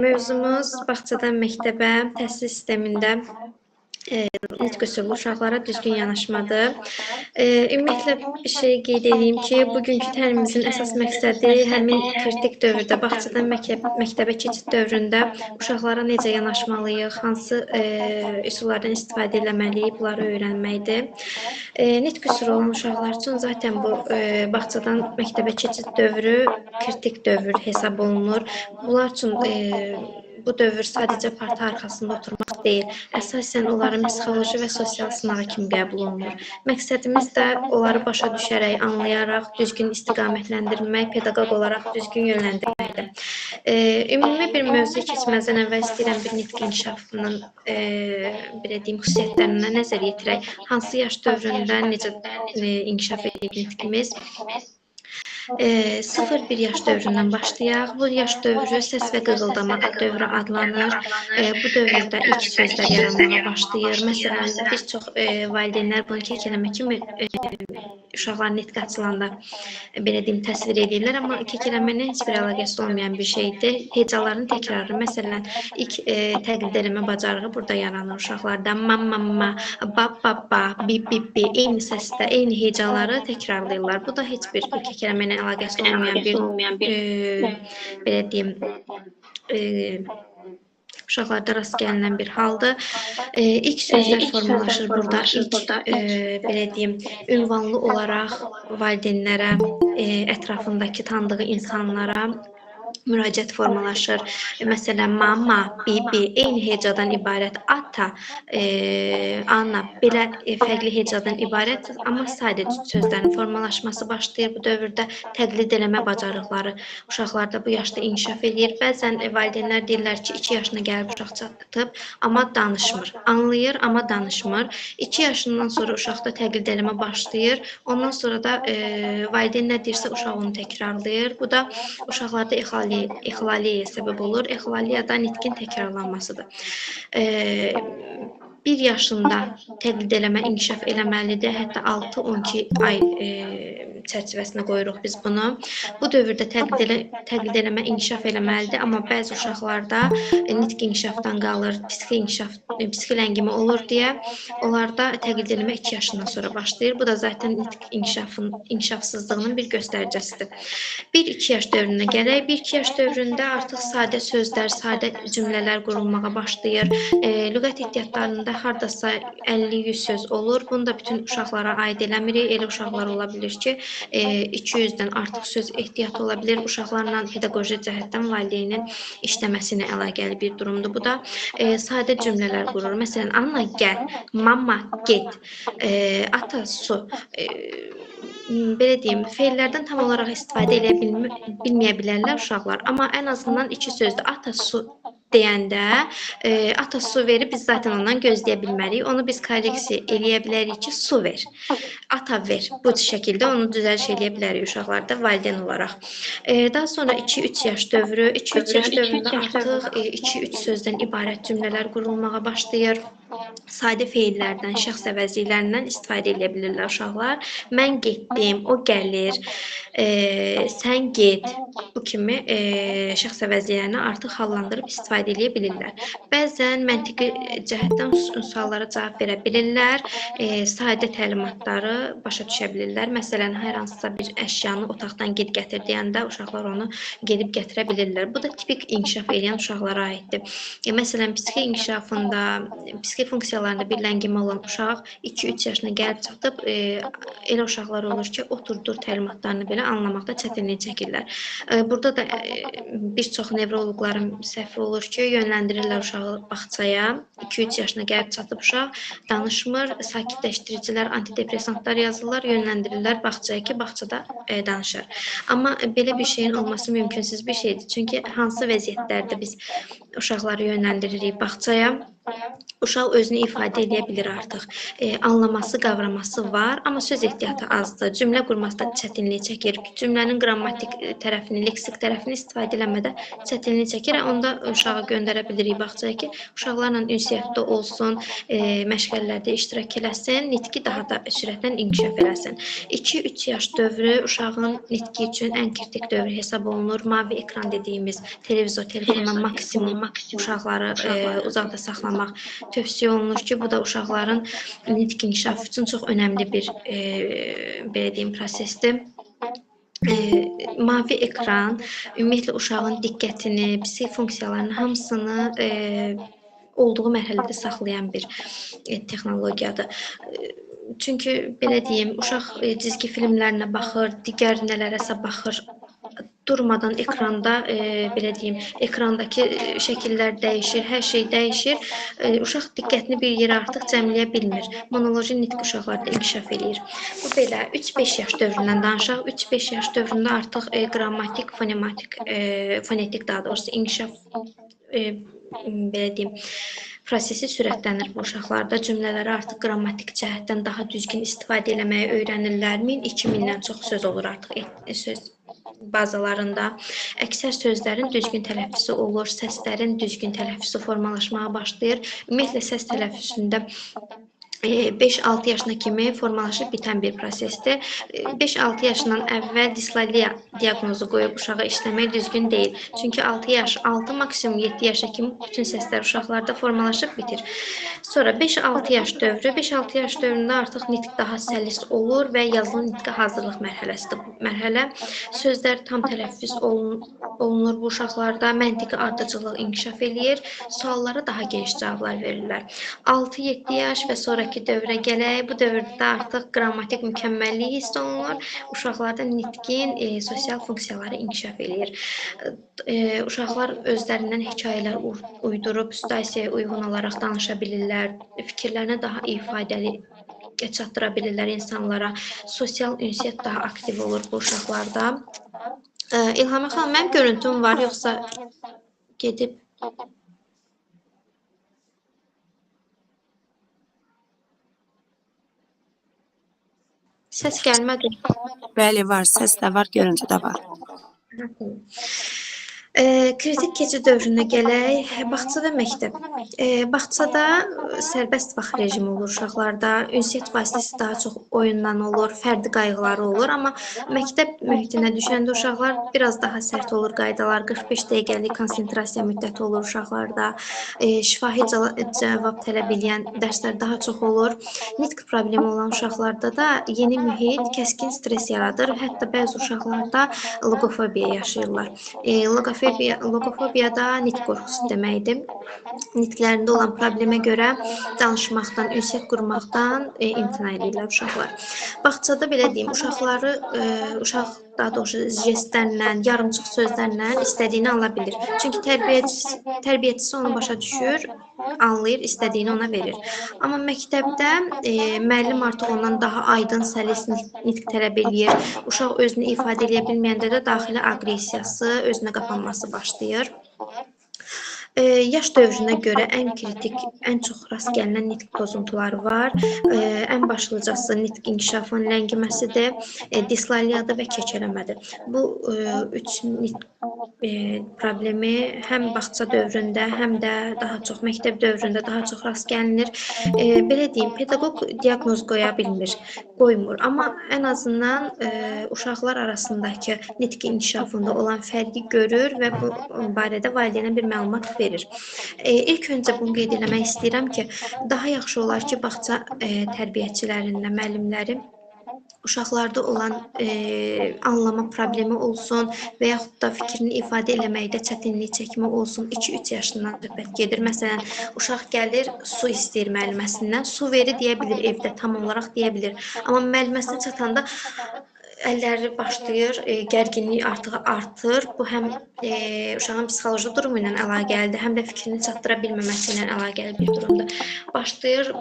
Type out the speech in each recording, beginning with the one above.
Mövzumuz bağçadan məktəbə, təhsil sistemində nitq qüsurlu uşaqlara düzgün yanaşmadır. Ümumiyyətlə bir şey qeyd edeyim ki, bugünkü təlimimizin əsas məqsədi həmin kritik dövrdə, bağçadan məktəbə keçid dövründə uşaqlara necə yanaşmalıyıq, hansı üsullardan istifadə eləməliyik, bunları öyrənməkdir. Nitq qüsuru olan uşaqlar üçün zaten bu bağçadan məktəbə keçid dövrü kritik dövr hesab olunur. Bunlar üçün bu dövr sadəcə parta arxasında oturmaq deyil, əsasən onların psixoloji və sosial sınağı kimi qəbul olunur. Məqsədimiz də onları başa düşərək, anlayaraq, düzgün istiqamətləndirmək, pedaqoq olaraq düzgün yönləndirməkdir. Ümumi bir mövzuya keçməzdən əvvəl istəyirəm bir nitq inkişafının belə deyim, xüsusiyyətlərinə nəzər yetirək. Hansı yaş dövründə necə inkişaf edir nitqimiz? 0-1 yaş dövründən başlayaq. Bu yaş dövrü səs və qığıldama dövrü adlanır. Bu dövrdə ilk sözlər yaranmağa başlayır. Məsələn, bir çox valideynlər bunu kekələmə kimi uşaqların nitqi açılanda belə deyim, təsvir edirlər, amma kekələmə heç bir əlaqəsi olmayan bir şeydir. Hecaların təkrarı, məsələn, ilk təqlid eləmə bacarığı burada yaranır uşaqlarda. Ma, ma, ma, ba, ba, ba, bi, bi, bi, eyni səsdə, eyni hecaları təkrarlayırlar. Bu da heç bir kekələmə ilə əlaqəsi olmayan bir belə deyim, uşaqlarda rast gəlinən bir haldır. İlk sözlər formalaşır burada. İlk, belə deyim, ünvanlı olaraq valideynlərə, ətrafındakı tanıdığı insanlara müraciət formalaşır. Məsələn, mama, bibi, eyni hecadan ibarət, ata, ana, belə fərqli hecadan ibarət, amma sadəcə sözlərin formalaşması başlayır bu dövrdə. Təqlid eləmə bacarıqları uşaqlarda bu yaşda inkişaf eləyir. Bəzən valideynlər deyirlər ki, 2 yaşına gəlib uşaq çatıb, amma danışmır. Anlayır, amma danışmır. 2 yaşından sonra uşaqda təqlid eləmə başlayır. Ondan sonra da valideyn nə deyirsə, uşaq onu təkrarlayır. Bu da uşaqlarda exlaliyaya səbəb olur. Exlaliya da nitqin təkrarlanmasıdır. 1 yaşında təqlid eləmə inkişaf eləməlidir. Hətta 6-12 ay çərçivəsinə qoyuruq biz bunu. Bu dövrdə təqlid eləmə inkişaf eləməlidir, amma bəzi uşaqlarda nitq inkişafdan qalır, psixi ləngimə olur deyə onlarda təqlid eləmə 2 yaşından sonra başlayır. Bu da zaten nitq inkişafsızlığının bir göstəricəsidir. 1-2 yaş dövrünə gələk. 1-2 yaş dövründə artıq sadə sözlər, sadə cümlələr qurulmağa başlayır. Lüğət ehtiyatlarında hardasa 50-100 söz olur. Bunu da bütün uşaqlara aid eləmirik. Elə uşaqlar ola bilir ki, 200-dən artıq söz ehtiyatı ola bilir. Uşaqlarla pedaqoji cəhətdən valideynin işləməsinə əlaqəli bir durumdur. Bu da sadə cümlələr qurur. Məsələn, ana gəl, mama get, ata su. Belə deyim, feillərdən tam olaraq istifadə eləyə bilməyə bilərlər uşaqlar, amma ən azından iki sözdür. Ata su deyəndə, ata su verib biz zaten ondan gözləyə bilməliyik. Onu biz korreksiya eləyə bilərik ki, su ver, ata ver. Bu şəkildə onu düzəliş eləyə bilərik uşaqlarda valideyn olaraq. Daha sonra 2-3 yaş dövrü, 2-3 yaş dövründə artıq 2-3 sözdən ibarət cümlələr qurulmağa başlayır. Sadə feillərdən, şəxs əvəzliklərindən istifadə eləyə bilirlər uşaqlar. Mən getdim, o gəlir, sən get. Bu kimi şəxs əvəzliklərini artıq hallandırıb istifadə eləyə bilirlər. Bəzən məntiqi cəhətdən suallara cavab verə bilirlər, sadə təlimatları başa düşə bilirlər. Məsələn, hər hansısa bir əşyanı otaqdan get gətir deyəndə uşaqlar onu gedib gətirə bilirlər. Bu da tipik inkişaf eləyən uşaqlara aiddir. Məsələn, psixi inkişafında, psixi funksiyalarında bir ləngimə olan uşaq 2-3 yaşına gəlib çatıb, elə uşaqlar olur ki, oturdur təlimatlarını belə anlamaqda çətinlik çəkirlər. Burada da bir çox nevroloqların səhvi olur ki, yönləndirirlər uşağı bağçaya. 2-3 yaşına gəlib çatıb uşaq danışmır, sakitləşdiricilər, antidepresantlar yazırlar, yönləndirirlər bağçaya ki, bağçada danışır. Amma belə bir şeyin olması mümkünsüz bir şeydir. Çünki hansı vəziyyətlərdə biz uşaqları yönləndiririk bağçaya. Uşaq özünü ifadə edə bilir artıq. Anlaması, qavraması var, amma söz ehtiyatı azdır. Cümlə qurmasında çətinlik çəkir. Cümlənin qrammatik tərəfini, leksik tərəfini istifadə eləmədə çətinlik çəkir. Onda uşağı göndərə bilirik bağçaya ki, uşaqlarla ünsiyyətdə olsun, məşğələlərdə iştirak eləsin, nitqi daha da sürətlə inkişaf eləsin. 2-3 yaş dövrü uşağın nitqi üçün ən kritik dövrü hesab olunur. Mavi ekran dediyimiz televizor, telefondan maksimum uşaqları uzaqda saxlamaq tövsiyə olunur ki, bu da uşaqların nitq inkişafı üçün çox önəmli bir belə deyim, prosesdir. Mavi ekran ümumiyyətlə uşağın diqqətini, psixik funksiyalarının hamısını olduğu mərhələdə saxlayan bir texnologiyadır. Çünki belə deyim, uşaq cizgi filmlərinə baxır, digər nələrəsə baxır. Durmadan ekranda, belə deyim, ekrandakı şəkillər dəyişir, hər şey dəyişir. Uşaq diqqətini bir yerə artıq cəmləyə bilmir. Monoloji nitq uşaqlarda inkişaf eləyir. Bu belə 3-5 yaş dövründən danışaq. 3-5 yaş dövründə artıq qrammatik, fonematik, fonetik daha doğrusu inkişaf, belə deyim, prosesi sürətlənir bu uşaqlarda. Cümlələri artıq qrammatik cəhətdən daha düzgün istifadə eləməyi öyrənirlər. 1000-2000-dən çox söz olur artıq söz bazalarında. Əksər sözlərin düzgün tələffüzü olur, səslərin düzgün tələffüzü formalaşmağa başlayır. Ümumiyyətlə, səs tələffüzündə 5-6 yaşına kimi formalaşıb bitən bir prosesdir. 5-6 yaşından əvvəl dislaliya diaqnozu qoyub uşağa işləmək düzgün deyil. Çünki 6 yaş, 6 maksimum 7 yaşa kimi bütün səslər uşaqlarda formalaşıb bitir. Sonra 5-6 yaş dövrü, 5-6 yaş dövründə artıq nitq daha səlis olur və yazılı nitqə hazırlıq mərhələsidir bu mərhələ. Sözlər tam tələffüz olunur bu uşaqlarda, məntiqi ardıcıllıq inkişaf eləyir, suallara daha geniş cavablar verirlər. 6-7 yaş və sonraki dövrə gələk. Bu dövrdə artıq qrammatik mükəmməllik hiss olunur. Uşaqlarda nitqin sosial funksiyaları inkişaf eləyir. Uşaqlar özlərindən hekayələr uydurub, situasiyaya uyğun olaraq danışa bilirlər, fikirlərini daha ifadəli çatdıra bilirlər insanlara. Sosial ünsiyyət daha aktiv olur bu uşaqlarda. İlhamə xanım, mənim görüntüm var, yoxsa gedib? Səs gəlmədi. Bəli, var. Səs də var, görüntü də var. Kritik keçid dövrünə gələk. Bağça və məktəb. Bağçada sərbəst vaxt rejimi olur uşaqlarda. Ünsiyyət vasitəsi daha çox oyundan olur, fərdi qayğıları olur. Amma məktəb mühitinə düşəndə uşaqlar biraz daha sərt olur qaydalar. 45 dəqiqəlik konsentrasiya müddəti olur uşaqlarda. Şifahi cavab tələb eləyən dərslər daha çox olur. Nitq problemi olan uşaqlarda da yeni mühit kəskin stres yaradır. Hətta bəzi uşaqlarda loqofobiya yaşayırlar. Loqofobiya da nitq qorxusu deməkdir. Nitqlərində olan problemə görə danışmaqdan, ünsiyyət qurmaqdan imtina edirlər uşaqlar. Bağçada belə deyim, uşaqları, uşaq daha doğrusu jestlərlə, yarımçıq sözlərlə istədiyini ala bilir. Çünki tərbiyəçisi onu başa düşür, anlayır, istədiyini ona verir. Amma məktəbdə müəllim artıq ondan daha aydın, səlis nitq tələb eləyir. Uşaq özünü ifadə eləyə bilməyəndə də daxili aqressiyası, özünə qapanması başlayır. Yaş dövrünə görə ən kritik, ən çox rast gəlinən nitq pozuntuları var. Ən başlıcası nitq inkişafının ləngiməsidir, dislaliyadır və kəkələmədir. Bu üç nitq problemi həm bağça dövründə, həm də daha çox məktəb dövründə daha çox rast gəlinir. Belə deyim, pedaqoq diaqnoz qoya bilmir, qoymur. Amma ən azından uşaqlar arasındakı nitq inkişafında olan fərqi görür və bu barədə valideynə bir məlumat verir. İlk öncə bunu qeyd eləmək istəyirəm ki, daha yaxşı olar ki, bağça tərbiyəçilərində, müəllimləri uşaqlarda olan anlama problemi olsun və yaxud da fikrini ifadə eləməkdə çətinlik çəkmə olsun, 2-3 yaşından söhbət gedir. Məsələn, uşaq gəlir, su istəyir müəlliməsindən, su veri deyə bilir evdə, tam olaraq deyə bilir. Amma müəlliməsinə çatanda Əlləri başlayır, gərginlik artıq artır. Bu həm uşağın psixoloji durumu ilə əlaqəlidir, həm də fikrini çatdıra bilməməsi ilə əlaqəli bir durumdur. Başlayır,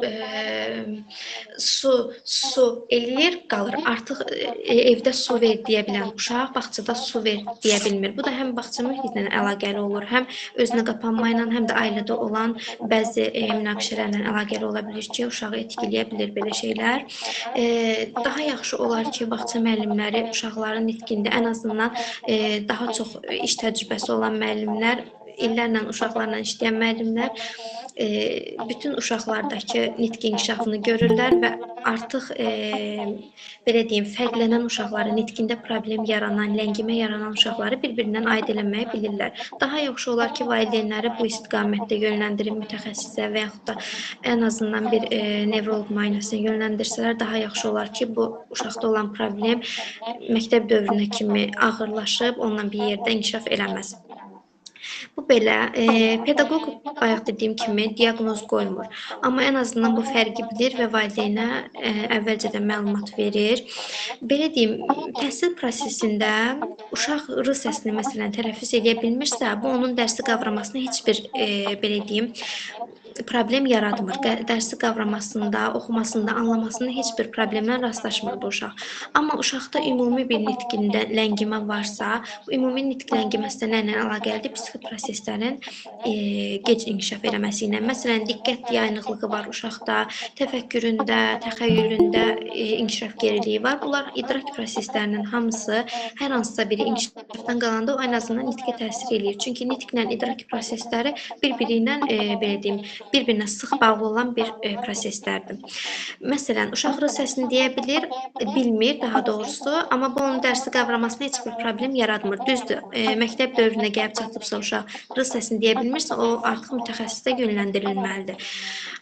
su eləyir, qalır. Artıq evdə su ver deyə bilən uşaq bağçada su ver deyə bilmir. Bu da həm bağça mühiti ilə əlaqəli olur, həm özünə qapanma ilə, həm də ailədə olan bəzi münaqişələrlə əlaqəli ola bilir ki, uşağı etkiləyə bilir belə şeylər. Daha yaxşı olar ki, bağça müəllimləri uşaqların nitqində ən azından daha çox iş təcrübəsi olan müəllimlər, illərlə uşaqlarla işləyən müəllimlər bütün uşaqlardakı nitq inkişafını görürlər və artıq belə deyim, fərqlənən uşaqları, nitqində problem yaranan, ləngimə yaranan uşaqları bir-birindən aid eləməyi bilirlər. Daha yaxşı olar ki, valideynləri bu istiqamətdə yönləndirib mütəxəssisə və yaxud da ən azından bir nevroloq müayinəsinə yönləndirsələr, daha yaxşı olar ki, bu uşaqda olan problem məktəb dövrünə kimi ağırlaşıb, ondan bir yerdə inkişaf eləməz. Bu belə, pedaqoq bayaq dediyim kimi diaqnoz qoymur. Amma ən azından bu fərqi bilir və valideynə əvvəlcədən məlumat verir. Belə deyim, təhsil prosesində uşaq r səsini məsələn tələffüz edə bilmirsə, bu onun dərsi qavramasına heç bir belə deyim, problem yaratmır. Dərsi qavramasında, oxumasında, anlamasında heç bir problemlə rastlaşmır bu uşaq. Amma uşaqda ümumi bir nitqində ləngimə varsa, bu ümumi nitq ləngiməsi də nə ilə əlaqəlidir? Psixi proseslərin gec inkişaf eləməsi ilə. Məsələn, diqqət yayınıqlığı var uşaqda, təfəkküründə, təxəyyülündə inkişaf geriliyi var. Bunlar idrak proseslərinin hamısı hər hansısa biri inkişafdan qalanda o ən azından nitqə təsir eləyir. Çünki nitqlə idrak prosesləri bir-biri ilə belə deyim, bir-birinə sıx bağlı olan bir proseslərdir. Məsələn, uşaq r səsini deyə bilir, bilmir daha doğrusu, amma bu onun dərsi qavramasına heç bir problem yaratmır. Düzdür, məktəb dövrünə gəlib çatıbsa uşaq r səsini deyə bilmirsə, o artıq mütəxəssisə yönləndirilməlidir.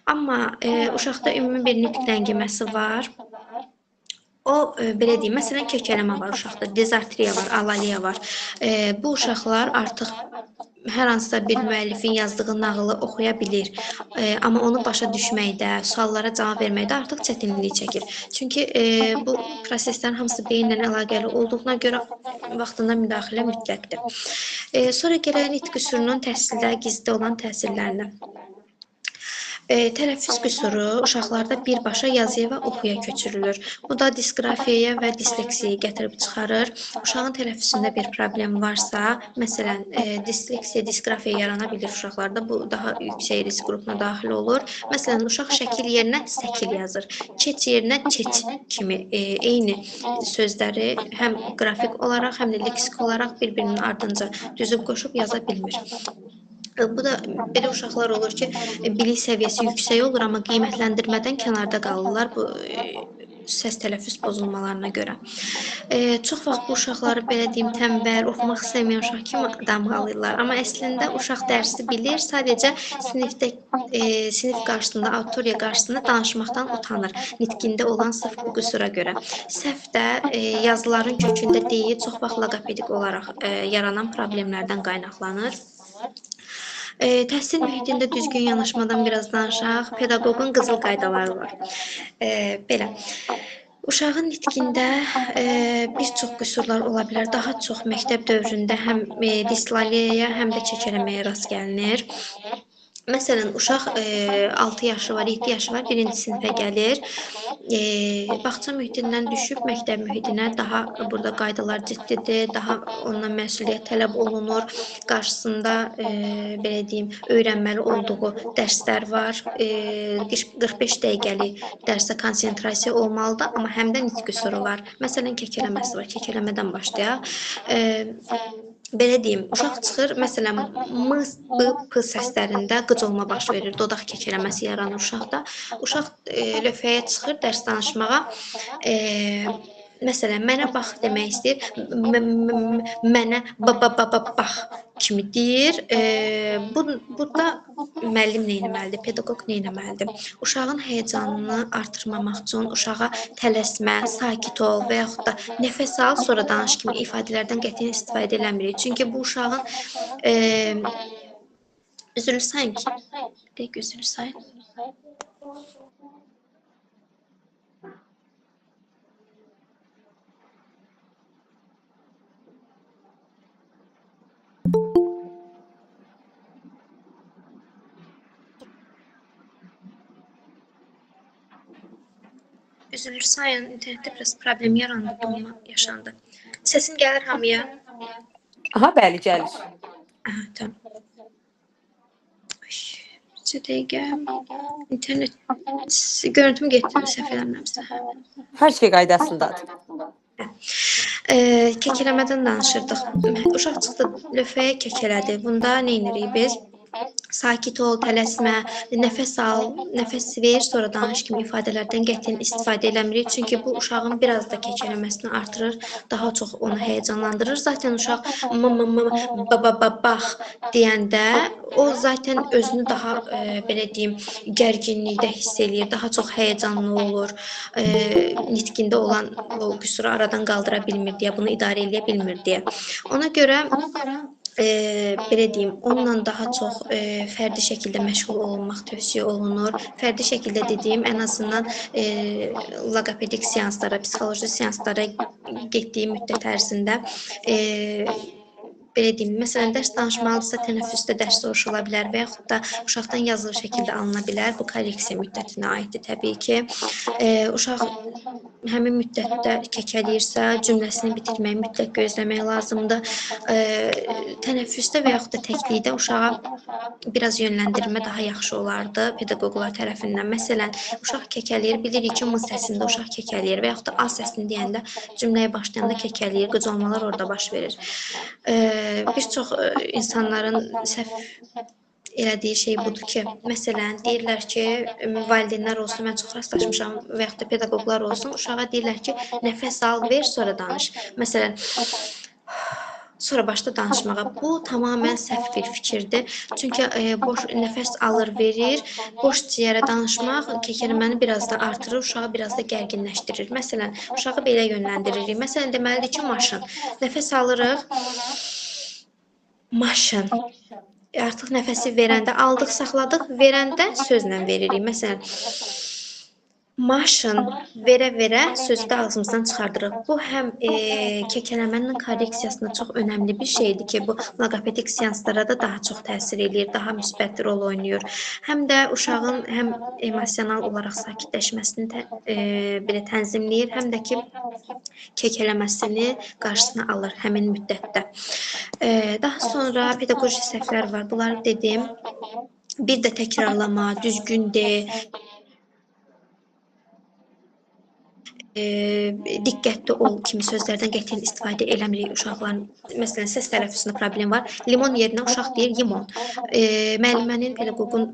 Amma uşaqda ümumi bir nitq ləngiməsi var. O, belə deyim, məsələn, kəkələmə var uşaqda, dizartriya var, alaliya var. Bu uşaqlar artıq hər hansısa bir müəllifin yazdığı nağılı oxuya bilir, amma onu başa düşməkdə, suallara cavab verməkdə artıq çətinlik çəkir. Çünki bu proseslərin hamısı beyinlə əlaqəli olduğuna görə vaxtında müdaxilə mütləqdir. Sonra gələk nitq qüsurunun təhsildə gizli olan təsirlərinə. Tələffüz qüsuru uşaqlarda birbaşa yazıya və oxuya köçürülür. Bu da disqrafiyaya və disleksiyaya gətirib çıxarır. Uşağın tələffüzündə bir problem varsa, məsələn, disleksiya, disqrafiya yarana bilir uşaqlarda. Bu daha yüksək risk qrupuna daxil olur. Məsələn, uşaq şəkil yerinə səkil yazır. Keç yerinə çeç kimi eyni sözləri həm qrafik olaraq, həm də leksik olaraq bir-birinin ardınca düzüb qoşub yaza bilmir. Bu da belə uşaqlar olur ki, bilik səviyyəsi yüksək olur, amma qiymətləndirmədən kənarda qalırlar bu səs tələffüz pozulmalarına görə. Çox vaxt bu uşaqları belə deyim, tənbəl, oxumaq istəməyən uşaq kimi damğalayırlar. Amma əslində uşaq dərsi bilir, sadəcə sinifdə, sinif qarşısında, auditoriya qarşısında danışmaqdan utanır. Nitqində olan sırf bu qüsura görə. Səhv də yazıların kökündə deyil, çox vaxt loqopedik olaraq yaranan problemlərdən qaynaqlanır. Təhsil mühitində düzgün yanaşmadan biraz danışaq. Pedaqoqun qızıl qaydaları var. Belə. Uşağın nitqində bir çox qüsurlar ola bilər. Daha çox məktəb dövründə həm dislaliyaya, həm də kəkələməyə rast gəlinir. Məsələn, uşaq 6 yaşı var, 7 yaşı var, 1-ci sinifə gəlir. Bağça mühitindən düşüb məktəb mühitinə daha burada qaydalar ciddidir, daha ondan məsuliyyət tələb olunur. Qarşısında, belə deyim, öyrənməli olduğu dərslər var. 45 dəqiqəlik dərsə konsentrasiya olmalıdır, amma həm də nitq qüsuru var. Məsələn, kəkələməsi var, kəkələmədən başlayaq. Belə deyim, uşaq çıxır, məsələn, m, b, p səslərində qıc olma baş verir, dodaq kəkələməsi yaranır uşaqda. Uşaq lövhəyə çıxır dərs danışmağa, məsələn, mənə bax demək istəyir, mənə bax kimi deyir. Burada müəllim nə etməlidir, pedaqoq nə etməlidir? Uşağın həyəcanını artırmamaq üçün uşağa tələsmə, sakit ol və yaxud da nəfəs al, sonra danış kimi ifadələrdən qətiyyən istifadə eləmirik. Çünki bu uşağın üzrlü sayın ki, deyək, üzrlü sayın. Üzülür sayın, internetdə biraz problem yarandı, donma yaşandı. Səsim gəlir hamıya? Aha, bəli, gəlir. Aha, tamam. Ay, bir dəqiqə. İnternet görüntümü getdi, səhv eləmirəmsə. Hər şey qaydasındadır. Kəkələmədən danışırdıq. Uşaq çıxdı lövhəyə, kəkələdi. Bunda nə edirik biz? Sakit ol, tələsmə, nəfəs al, nəfəs ver, sonra danış kimi ifadələrdən qətiyyən istifadə eləmirik. Çünki bu uşağın biraz da kəkələməsini artırır, daha çox onu həyəcanlandırır. Zaten uşaq mama, mama, baba, baba, bax deyəndə o zaten özünü daha belə deyim, gərginlikdə hiss eləyir, daha çox həyəcanlı olur, nitqində olan bu qüsuru aradan qaldıra bilmir deyə, bunu idarə eləyə bilmir deyə. Ona görə belə deyim, onunla daha çox fərdi şəkildə məşğul olunmaq tövsiyə olunur. Fərdi şəkildə dediyim, ən azından loqopedik seanslara, psixoloji seanslara getdiyi müddət ərzində belə deyim, məsələn, dərs danışmalıdırsa, tənəffüsdə dərs soruşula bilər və yaxud da uşaqdan yazılı şəkildə alına bilər. Bu korreksiya müddətinə aiddir təbii ki. Uşaq həmin müddətdə kəkələyirsə, cümləsini bitirməyi mütləq gözləmək lazımdır. Tənəffüsdə və yaxud da təklikdə uşağa biraz yönləndirmə daha yaxşı olardı pedaqoqlar tərəfindən. Məsələn, uşaq kəkələyir, bilirik ki, M səsində uşaq kəkələyir və yaxud da A səsini deyəndə, cümləyə başlayanda kəkələyir, qıcalmalar orada baş verir. Bir çox insanların səhv elədiyi şey budur ki, məsələn, deyirlər ki, valideynlər olsun, mən çox rastlaşmışam və yaxud da pedaqoqlar olsun, uşağa deyirlər ki, nəfəs al, ver, sonra danış. Məsələn, sonra başda danışmağa. Bu tamamilə səhv bir fikirdir. Çünki boş nəfəs alır, verir, boş ciyərə danışmaq kəkələməni biraz da artırır, uşağı biraz da gərginləşdirir. Məsələn, uşağı belə yönləndiririk. Məsələn, deməlidir ki, maşın. Nəfəs alırıq, maşın. Artıq nəfəsi verəndə aldıq, saxladıq, verəndə sözlə veririk. Məsələn, maşın verə-verə sözü də ağzımızdan çıxardırıq. Bu həm kəkələmənin korreksiyasında çox önəmli bir şeydir ki, bu loqopedik seanslara da daha çox təsir eləyir, daha müsbət rol oynayır. Həm də uşağın həm emosional olaraq sakitləşməsini belə tənzimləyir, həm də ki, kəkələməsini qarşısına alır həmin müddətdə. Daha sonra pedaqoji səhvlər var. Bunları dedim. Bir də təkrarlama, düzgün de, diqqətli ol kimi sözlərdən qətiyyən istifadə eləmirik uşaqların. Məsələn, səs tələffüzündə problem var. Limon yerinə uşaq deyir limon. Müəllimənin, pedaqoqun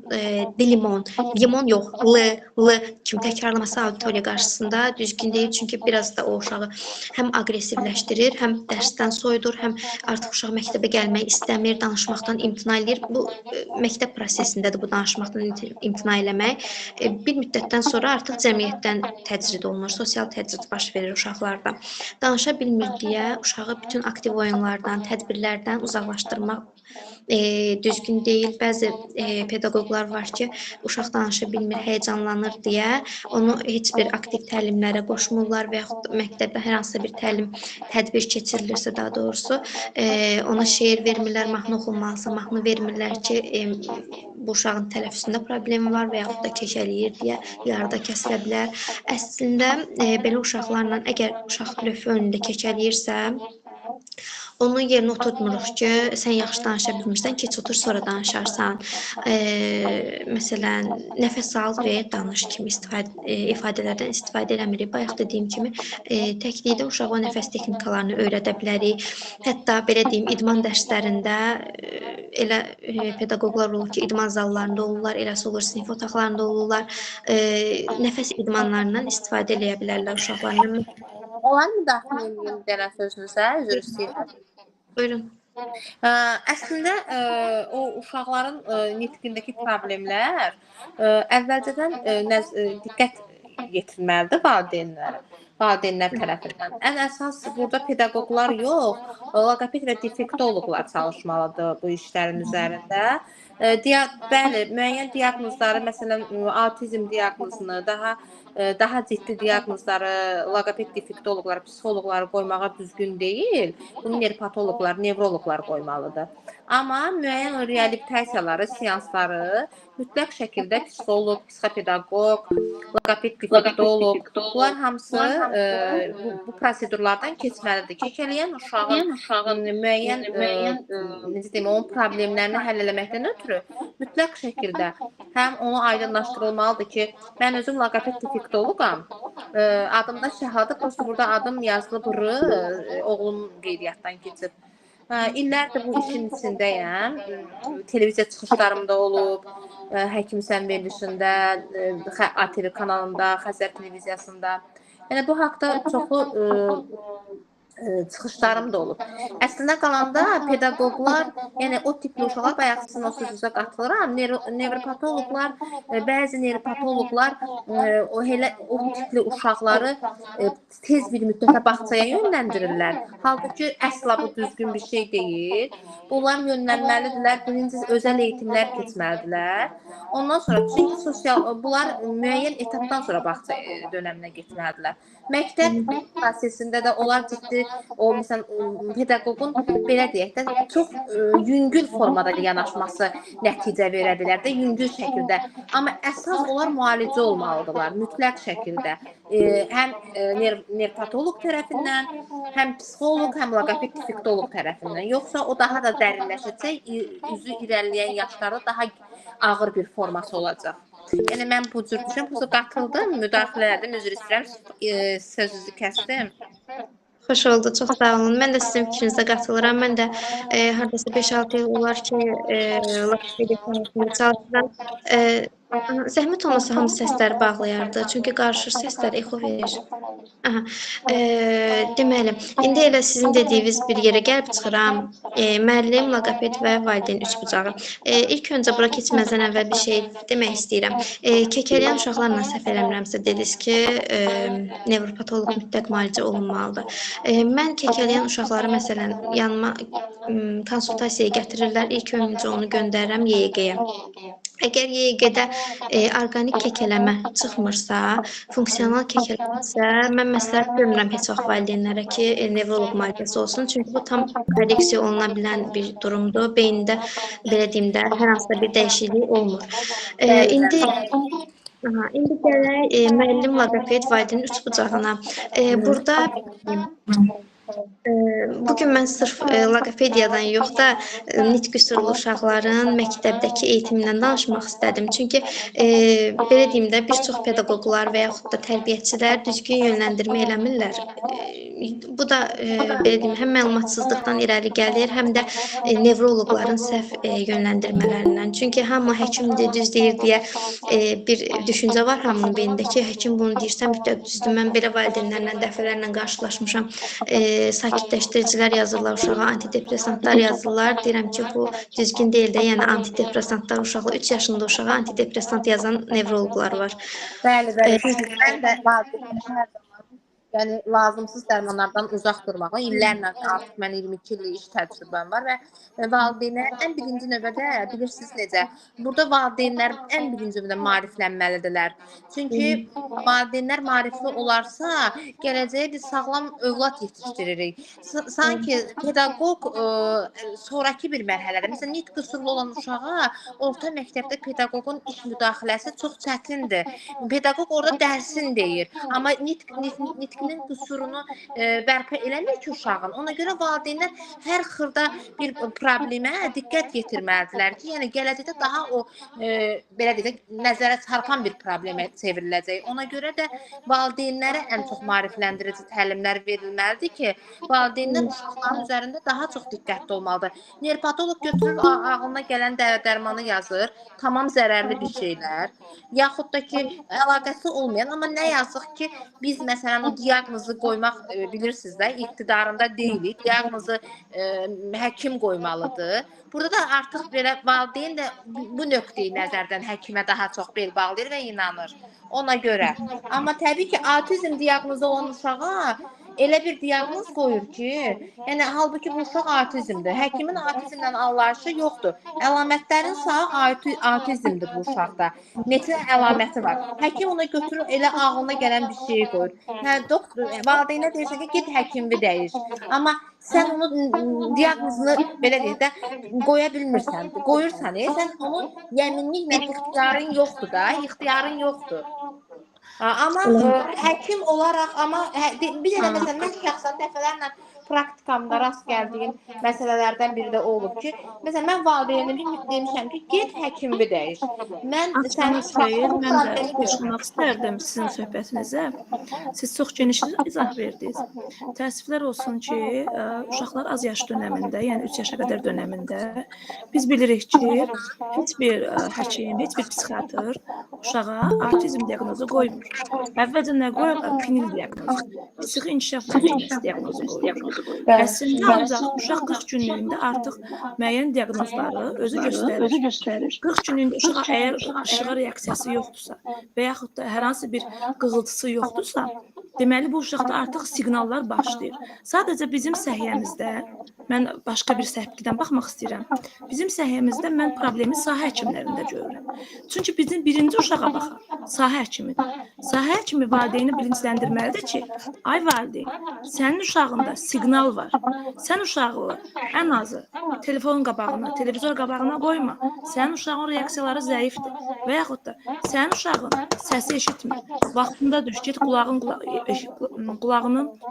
limon, limon yox, l, l kimi təkrarlaması auditoriya qarşısında düzgün deyil. Çünki biraz da o uşağı həm aqressivləşdirir, həm dərsdən soyudur, həm artıq uşaq məktəbə gəlmək istəmir, danışmaqdan imtina eləyir. Bu məktəb prosesindədir bu danışmaqdan imtina eləmək. Bir müddətdən sonra artıq cəmiyyətdən təcrid olunur, sosial təcrid baş verir uşaqlarda. Danışa bilmir deyə uşağı bütün aktiv oyunlardan, tədbirlərdən uzaqlaşdırmaq düzgün deyil. Bəzi pedaqoqlar var ki, uşaq danışa bilmir, həyəcanlanır deyə onu heç bir aktiv təlimlərə qoşmurlar və yaxud məktəbdə hər hansısa bir təlim, tədbir keçirilirsə daha doğrusu, ona şeir vermirlər, mahnı oxunmalısa mahnı vermirlər ki, bu uşağın tələffüzündə problemi var və yaxud da kəkələyir deyə yarıda kəsilə bilər. Əslində, belə uşaqlarla əgər uşaq lövhə önündə kəkələyirsə, onun yerinə oturtmuruq ki, sən yaxşı danışa bilmirsən, keç otur, sonra danışarsan. Məsələn, nəfəs al və danış kimi ifadələrdən istifadə eləmirik. Bayaq dediyim kimi, təklikdə uşağa o nəfəs texnikalarını öyrədə bilərik. Hətta, belə deyim, idman dərslərində elə pedaqoqlar olur ki, idman zallarında olurlar, eləsi olur, sinif otaqlarında olurlar. Nəfəs idmanlarından istifadə eləyə bilərlər uşaqlarla. Olar müdaxilə edeyim deyən sözünüzə, üzr istəyirəm. Buyurun. Əslində, o uşaqların nitqindəki problemlər əvvəlcədən diqqət yetirməlidir valideynlərə. Valideynlər tərəfindən. Ən əsas burada pedaqoqlar yox, loqoped və defektoloqlar çalışmalıdır bu işlərin üzərində. Bəli, müəyyən diaqnozları, məsələn, autizm diaqnozunu, daha ciddi diaqnozları loqoped defektoloqlar, psixoloqlar qoymağa düzgün deyil. Bunu nevropatoloqlar, nevroloqlar qoymalıdır. Amma müəyyən reabilitasiyaları, seansları mütləq şəkildə psixoloq, psixopedaqoq, loqoped defektoloq, bunlar hamısı bu prosedurlardan keçməlidir. Kəkələyən uşağın müəyyən necə deyim, onun problemlərini həll eləməkdən ötürü mütləq şəkildə həm onu aydınlaşdırılmalıdır ki, mən özüm loqoped defektoloqam. Adımda Şəhadır, prosta burada adım yazılıb R, oğlum qeydiyyatdan keçib. İllərdir bu işin içindəyəm. Televiziya çıxışlarımda olub, Həkim Sən verilişində, ATV kanalında, Xəzər televiziyasında. Yəni bu haqda çoxlu çıxışlarım da olub. Əslində qalanda pedaqoqlar, yəni o tipli uşaqlar, bayaq sizin o sözünüzə qatılıram, nevropatoloqlar, bəzi nevropatoloqlar o elə o tipli uşaqları tez bir müddətə bağçaya yönləndirirlər. Halbuki əsla bu düzgün bir şey deyil. Bunlar yönlənməlidirlər, birinci özəl eğitimlər keçməlidirlər. Ondan sonra, çünki sosial, bunlar müəyyən etapdan sonra bağça dönəminə getməlidirlər. Məktəb prosesində də onlar ciddi, o məsələn, pedaqoqun belə deyək də, çox yüngül formada yanaşması nəticə verə bilər də, yüngül şəkildə. Amma əsas onlar müalicə olmalıdırlar, mütləq şəkildə. Həm nevropatoloq tərəfindən, həm psixoloq, həm loqoped defektoloq tərəfindən. Yoxsa o daha da dərinləşəcək, üzü irəliləyən yaşlarda daha ağır bir forması olacaq. Yəni mən bu cür düşünürəm, bu qatıldım, müdaxilə elədim, üzr istəyirəm, sözünüzü kəsdim. Xoş oldu, çox sağ olun. Mən də sizin fikrinizə qatılıram. Mən də hardasa 5-6 il olar ki, loqopediya sahəsində çalışıram. Zəhmət olmasa hamı səsləri bağlayardı. Çünki qarışır səslər, exo verir. Aha. Deməli, indi elə sizin dediyiniz bir yerə gəlib çıxıram. Müəllim, loqoped və valideyn üçbucağı. İlk öncə bura keçməzdən əvvəl bir şey demək istəyirəm. Kəkələyən uşaqlarla səhv eləmirəmsə dediniz ki, nevropatoloq mütləq müalicə olunmalıdır. Mən kəkələyən uşaqları məsələn yanıma konsultasiyaya gətirirlər. İlk öncə onu göndərirəm YEG-yə. Əgər YEG-də orqanik kəkələmə çıxmırsa, funksional kəkələməsə, mən məsləhət görmürəm heç vaxt valideynlərə ki, nevroloq müalicəsi olsun. Çünki bu tam korreksiya oluna bilən bir durumdur. Beyində, belə deyim də, hər hansısa bir dəyişiklik olmur. İndi gələk müəllim, loqoped, valideyn üçbucağına. Burada bugün mən sırf loqopediyadan yox da nitq qüsurlu uşaqların məktəbdəki eğitimindən danışmaq istədim. Çünki belə deyim də, bir çox pedaqoqlar və yaxud da tərbiyəçilər düzgün yönləndirmə eləmirlər. Bu da belə deyim, həm məlumatsızlıqdan irəli gəlir, həm də nevroloqların səhv yönləndirmələrindən. Çünki hamı həkimdir, düz deyir deyə bir düşüncə var hamının beynində ki, həkim bunu deyirsə mütləq düzdür. Mən belə valideynlərlə dəfələrlə qarşılaşmışam. Sakitləşdiricilər yazırlar uşağa, antidepressantlar yazırlar. Deyirəm ki, bu düzgün deyil də, yəni antidepressantlar uşaqlar, 3 yaşında uşağa antidepressant yazan nevroloqlar var. Bəli, bəli. Mən də hər zaman, yəni lazımsız dərmanlardan uzaq durmağı, illərlə artıq mən 22 illik iş təcrübəm var və valideynlər ən birinci növbədə bilirsiniz necə, burada valideynlər ən birinci növbədə maariflənməlidirlər. Çünki valideynlər maarifli olarsa, gələcəyə bir sağlam övlad yetişdiririk. Sanki pedaqoq sonrakı bir mərhələdə, məsələn, nitq qüsurlu olan uşağa orta məktəbdə pedaqoqun iş müdaxiləsi çox çətindir. Pedaqoq orada dərsin deyir, amma nitqinin qüsurunu bərpa eləmir ki uşağın. Ona görə valideynlər hər xırda bir problemə diqqət yetirməlidirlər ki, yəni gələcəkdə daha o belə deyək, nəzərə çarpan bir problemə çevriləcək. Ona görə də valideynlərə ən çox maarifləndirici təlimlər verilməlidir ki, valideynlər uşaqların üzərində daha çox diqqətli olmalıdır. Nevropatoloq götürür, ağlına gələn dərmanı yazır, tamam zərərli bir şeylər, yaxud da ki, əlaqəsi olmayan, amma nə yazıq ki, biz məsələn o diaqnozu qoymaq bilirsiniz də, iqtidarında deyilik, diaqnozu həkim qoymalıdır. Burada da artıq belə valideyn də bu nöqteyi nəzərdən həkimə daha çox bel bağlayır və inanır ona görə. Amma təbii ki, autizm diaqnozu olan uşağa Elə bir diaqnoz qoyur ki, yəni halbuki bu uşaq autizmdir. Həkimin autizmlə anlayışı yoxdur. Əlamətlərin sayı autizmdir bu uşaqda. Neçə əlaməti var. Həkim ona götürür, elə ağlına gələn bir şeyi qoyur. Hə, doktor, valideynə deyirsən ki, get həkimi dəyiş. Amma sən onun diaqnozunu belə deyək də qoya bilmirsən. Qoyursan, sən onun yəminliklə ixtiyarın yoxdur da, ixtiyarın yoxdur. Amma həkim olaraq, amma bir dənə məsələn mən şəxsən dəfələrlə praktikamda rast gəldiyim məsələlərdən biri də o olub ki, məsələn mən valideyninə demişəm ki, get həkimi dəyiş. Mən sənin Axşamınız xeyir. uşağın Mən də problemi görürəm. qoşulmaq istərdim sizin söhbətinizə. Siz çox geniş izah verdiniz. Təəssüflər olsun ki, uşaqlar az yaş dönəmində, yəni 3 yaşa qədər dönəmində biz bilirik ki, heç bir həkim, heç bir psixiatr uşağa autizm diaqnozu qoymur. Əvvəlcə nə qoyurlar? Pinil diaqnozu, psixi inkişaf ləngiməsi diaqnozu qoyur. Əslində ancaq uşaq 40 günlüyündə artıq müəyyən diaqnozları özü göstərir. 40 günlüyündə uşağa əgər işığa reaksiyası yoxdursa və yaxud da hər hansı bir qığıltısı yoxdursa, deməli bu uşaqda artıq siqnallar başlayır. Sadəcə bizim səhiyyəmizdə, mən başqa bir səhvdən baxmaq istəyirəm. Bizim səhiyyəmizdə mən problemi sahə həkimlərində görürəm. Çünki bizim birinci uşağa baxan sahə həkimidir. Sahə həkimi valideyni bilinçləndirməlidir ki, ay valideyn, sənin uşağında siqnal var. Sən uşağı ən azı telefon qabağına, televizor qabağına qoyma. Sənin uşağın reaksiyaları zəifdir və yaxud da sənin uşağın səsi eşitmir. Vaxtında düş, get qulağını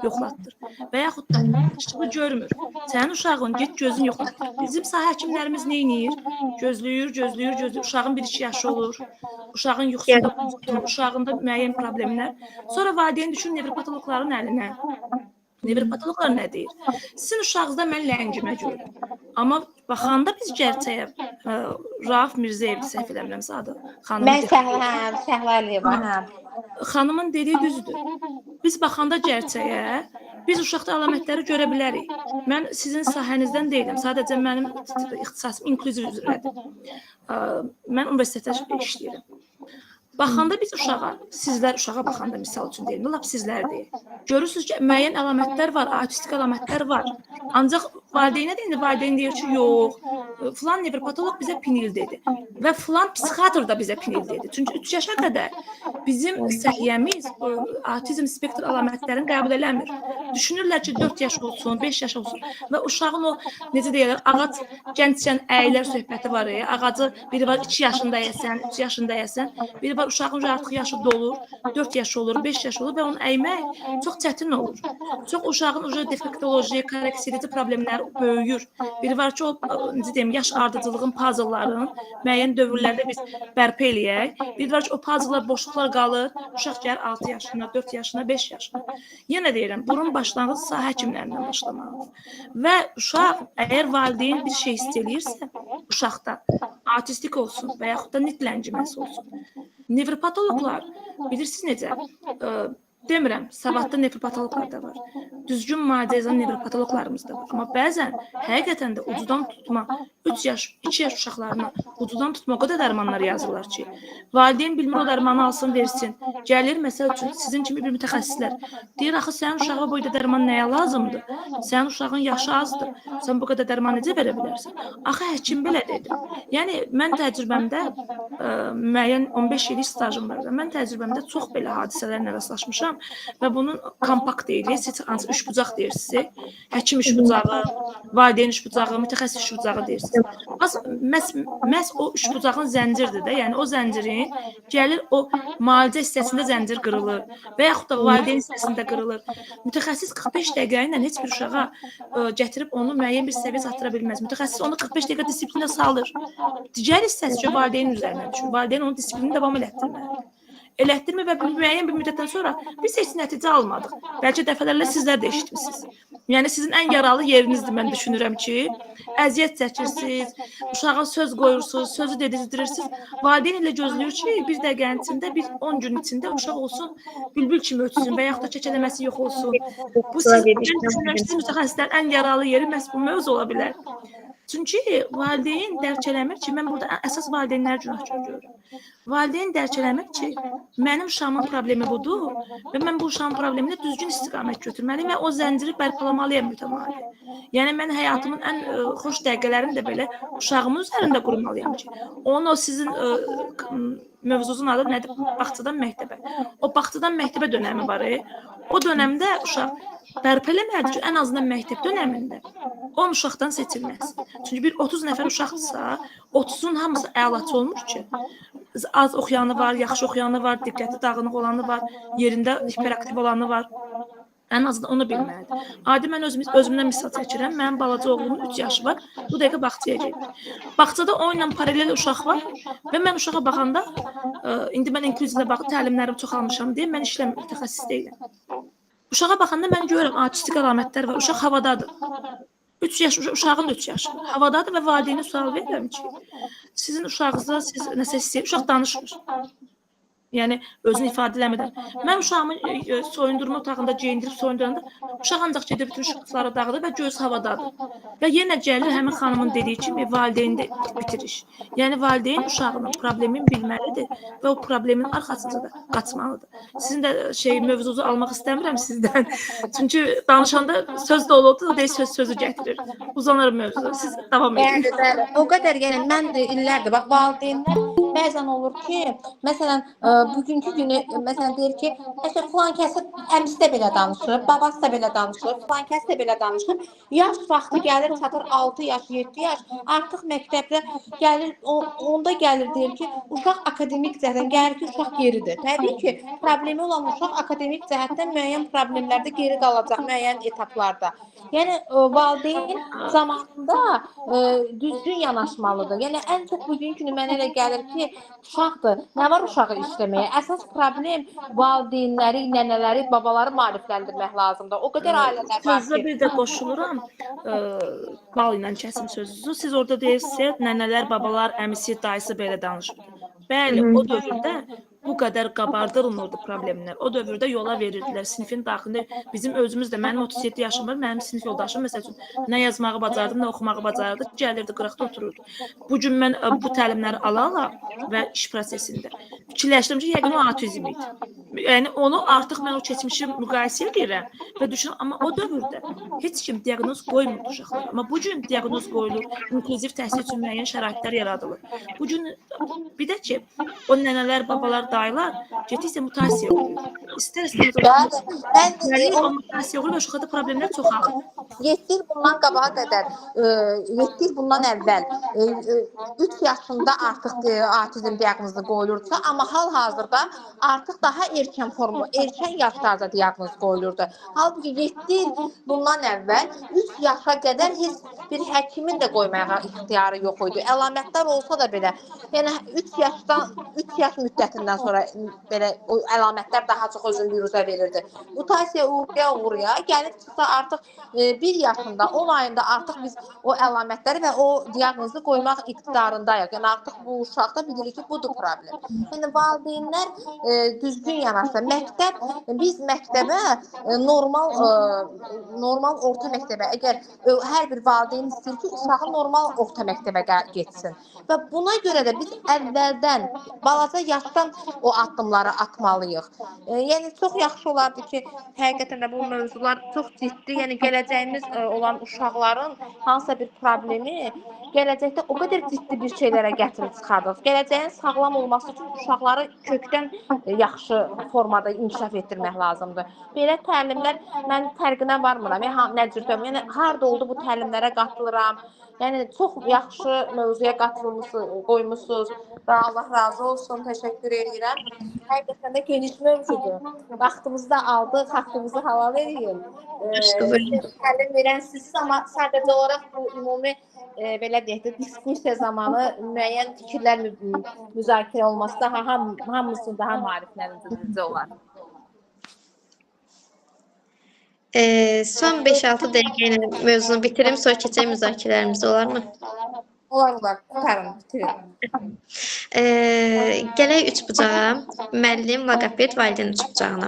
yoxlatdır. Və yaxud da işığı görmür. Sənin uşağın get gözünü yoxlatdır. Bizim sahə həkimlərimiz nə edir? Gözləyir, gözləyir, gözləyir. Uşağın 1-2 yaşı olur. Uşağın yuxusunda pozulur, uşağında müəyyən problemlər. Sonra valideyn düşür nevropatoloqların əlinə. Nevropatoloqlar nə deyir? Sizin uşağınızda mən ləngimə görürəm. Amma baxanda biz gerçəyə, Rauf Mirzəyev səhv eləmirəmsə adı. Xanımın Mən Şəhla, hə, Şəhla Əliyeva, hə. Xanımın dediyi düzdür. Biz baxanda gerçəyə, biz uşaqda əlamətləri görə bilərik. Mən sizin sahənizdən deyiləm. Sadəcə mənim ixtisasım inklüziv üzrədir. Mən universitetdə işləyirəm. Baxanda biz uşağa, sizlər uşağa baxanda misal üçün deyim, lap sizlər deyil. Görürsünüz ki, müəyyən əlamətlər var, autistik əlamətlər var. Ancaq valideynə deyəndə valideyn deyir ki, yox, filan nevropatoloq bizə pinil dedi və filan psixiatr da bizə pinil dedi. Çünki 3 yaşa qədər bizim səhiyyəmiz autizm spektr əlamətlərini qəbul eləmir. Düşünürlər ki, 4 yaş olsun, 5 yaş olsun və uşağın o, necə deyirlər, ağac gəncən əylər söhbəti var. Ağacı biri var 2 yaşında əyəsən, 3 yaşında əyəsən, biri var uşağın artıq yaşı dolur, 4 yaş olur, 5 yaş olur və onu əymək çox çətin olur. Çox uşağın uca defektoloji, korreksiya problemləri böyüyür. Biri var ki, o, necə deyim, yaş ardıcılığın puzzleların müəyyən dövrlərdə biz bərpa eləyək. Biri var ki, o puzzlelar boşluqlar qalır, uşaq gəlir 6 yaşına, 4 yaşına, 5 yaşına. Yenə deyirəm, bunun başlanğıcı sahə həkimlərindən başlamalıdır. Və uşaq əgər valideyn bir şey hiss eləyirsə, uşaqda autistik olsun və yaxud da nit ləngiməsi olsun. Nevropatoloqlar bilirsiniz necə? Demirəm, savadlı nevropatoloqlar da var. Düzgün müalicə yazan nevropatoloqlarımız da var. Amma bəzən həqiqətən də ucudan tutma 3 yaş, 2 yaş uşaqlarına ucudan tutma o qədər dərmanlar yazırlar ki, valideyn bilmir o dərmanı alsın, versin. Gəlir məsəl üçün sizin kimi bir mütəxəssislər deyir, axı sənin uşağa bu boyda dərman nəyə lazımdır? Sənin uşağın yaşı azdır. Sən bu qədər dərman necə verə bilərsən? Axı həkim belə dedi. Yəni mən təcrübəmdə müəyyən 15 illik stajım var. Mən təcrübəmdə çox belə hadisələrlə rastlaşmışam və bunun kompakt deyilir. Siz hansı üçbucaq deyirsiniz. Həkim üçbucağı, valideyn üçbucağı, mütəxəssis üçbucağı deyirsiniz. Məhz o üçbucağın zəncirdir də. Yəni o zəncirin gəlir o müalicə hissəsində zəncir qırılır və yaxud da valideyn hissəsində qırılır. Mütəxəssis 45 dəqiqə ilə heç bir uşağa gətirib onu müəyyən bir səviyyə çatdıra bilməz. Mütəxəssis onu 45 dəqiqə disiplinə salır. Digər hissəsi ki, valideyn üzərinə düşür. Valideyn onun disiplini davam elətdirməlidir. Elətdirmir və müəyyən bir müddətdən sonra biz heç nəticə almadıq. Bəlkə dəfələrlə sizlər də eşitmisiniz. Yəni sizin ən yaralı yerinizdir mən düşünürəm ki, əziyyət çəkirsiniz, uşağa söz qoyursunuz, sözü dedizdirirsiniz. Valideyn elə gözləyir ki, bir dəqiqənin içində, bir 10 gün içində uşaq olsun, bülbül kimi ötsün və yaxud da kəkələməsi yox olsun. Bu siz, mən düşünürəm ki, sizin mütəxəssislərin ən yaralı yeri məhz bu mövzu ola bilər. Çünki valideyn dərk eləmir ki, mən burada əsas valideynləri günahkar görürəm. Valideyn dərk eləmir ki, mənim uşağımın problemi budur və mən bu uşağın problemini düzgün istiqamət götürməliyəm və o zənciri bərpalamalıyam mütəmadi. Yəni mən həyatımın ən xoş dəqiqələrini də belə uşağımın üzərində qurmalıyam ki, onun o sizin mövzunuzun adı nədir? Bağçadan məktəbə. O bağçadan məktəbə dönəmi var. O dönəmdə uşaq bərpa eləməlidir ki, ən azından məktəb dönəmində 10 uşaqdan seçilməz. Çünki bir 30 nəfər uşaqdırsa, 30-un hamısı əlaçı olmur ki. Az oxuyanı var, yaxşı oxuyanı var, diqqəti dağınıq olanı var, yerində hiperaktiv olanı var. Ən azından onu bilməlidir. Adi mən özümdən misal çəkirəm. Mənim balaca oğlumun 3 yaşı var. Bu dəqiqə bağçaya gedir. Bağçada onunla paralel uşaq var və mən uşağa baxanda, indi mən inklüzivlə bağlı təlimlərimi çox almışam deyə mən işləmirəm, mütəxəssis deyiləm. Uşağa baxanda mən görürəm, autistik əlamətlər var. Uşaq havadadır. 3 yaş, uşağın da 3 yaşı var. Havadadır və valideynə sual verirəm ki, sizin uşağınızda siz nəsə hiss edir, uşaq danışmır. Yəni özünü ifadə eləmədən. Mən uşağımı soyundurma otağında geyindirib soyunduranda uşaq ancaq gedir bütün şkafları dağıdır və göz havadadır. Və yenə gəlir həmin xanımın dediyi kimi valideyndə bitiriş. Yəni valideyn uşağının problemini bilməlidir və o problemin arxasınca da qaçmalıdır. Sizin də mövzunuzu almaq istəmirəm sizdən. Çünki danışanda söz doludur, o deyir söz sözü gətirir. Uzanır mövzu. Siz davam edin. Bəli, bəli. O qədər yəni mən də illərdir bax valideynlər bəzən olur ki, məsələn, bugünkü günü məsələn deyir ki, məsələn filan kəsi əmisi də belə danışır, babası da belə danışır, filan kəs də belə danışır. Yaş vaxtı gəlir çatır 6 yaş, 7 yaş, artıq məktəbdə gəlir, onda gəlir deyir ki, uşaq akademik cəhətdən gəlir ki, uşaq geridir. Təbii ki, problemi olan uşaq akademik cəhətdən müəyyən problemlərdə geri qalacaq müəyyən etaplarda. Yəni valideyn zamanında düzgün yanaşmalıdır. Yəni ən çox bugünkü günü mənə elə gəlir ki, uşaqdır. Nə var uşağı işləməyə? Əsas problem valideynləri, nənələri, babaları maarifləndirmək lazımdır. O qədər ailələr var Sözə ki, bir də qoşuluram. Bal ilə kəsim sözünüzü. Siz orada deyirsiniz, nənələr, babalar, əmisi, dayısı belə danışırdı. Bəli, o dövrdə bu qədər qabardılmırdı problemlər. O dövrdə yola verirdilər sinifin daxilində. Bizim özümüz də, mənim 37 yaşım var, mənim sinif yoldaşım məsəl üçün nə yazmağı bacardı, nə oxumağı bacardı, gəlirdi qıraqda otururdu. Bu gün mən bu təlimləri ala-ala və iş prosesində fikirləşdim ki, yəqin o autizm idi. Yəni onu artıq mən o keçmişi müqayisə edirəm və düşünürəm, amma o dövrdə heç kim diaqnoz qoymurdu uşaqlara. Amma bu gün diaqnoz qoyulur, inklüziv təhsil üçün müəyyən şəraitlər yaradılır. Bu gün bir də ki, o nənələr, babalar, dayılar getdikcə mutasiya uğrayır. İstər-istəməz o mutasiya uğrayır və uşaqlarda problemlər çoxalır. 7 il bundan qabağa qədər, 7 il bundan əvvəl 3 yaşında artıq autizm diaqnozu qoyulurdusa, amma hal-hazırda artıq daha erkən formu, erkən yaşlarda diaqnoz qoyulurdu. Halbuki 7 il bundan əvvəl 3 yaşa qədər heç bir həkimin də qoymağa ixtiyarı yox idi. Əlamətlər olsa da belə, yəni 3 yaşdan 3 yaş müddətindən sonra belə o əlamətlər daha çox özünü büruzə verirdi. Mutasiya uğraya gəlib çıxsa artıq 1 yaşında, 10 ayında artıq biz o əlamətləri və o diaqnozu qoymaq iqtidarındayıq. Yəni artıq bu uşaqda bilirik ki, budur problem. Yəni valideynlər düzgün yanaşsa, məktəb, biz məktəbə normal orta məktəbə, əgər hər bir valideyn istəyir ki, uşağı normal orta məktəbə getsin. Və buna görə də biz əvvəldən, balaca yaşdan o addımları atmalıyıq. Yəni çox yaxşı olardı ki, həqiqətən də bu mövzular çox ciddi, yəni gələcəyimiz olan uşaqların hansısa bir problemi gələcəkdə o qədər ciddi bir şeylərə gətirib çıxardıq. Gələcəyin sağlam olması üçün uşaqları kökdən yaxşı formada inkişaf etdirmək lazımdır. Belə təlimlər mən fərqinə varmıram. Yəni nə cür deyim? Yəni harda oldu bu təlimlərə qatılıram. Yəni çox yaxşı mövzuya qatılmısınız, qoymusunuz. Və Allah razı olsun, təşəkkür edirəm. Həqiqətən də geniş mövzudur. Vaxtımızı da aldıq, haqqımızı halal eləyin. Təlim verən sizsiz, amma sadəcə olaraq bu ümumi belə deyək də diskussiya zamanı müəyyən fikirlər müzakirə olması daha hamısının daha maarifləndirici olar. Son 5-6 dəqiqə ilə mövzunu bitirim, sonra keçək müzakirələrimizə, olarmı? Olar, qurtarın, bitirin. Gələk üçbucağa, müəllim, loqoped, valideyn üçbucağına.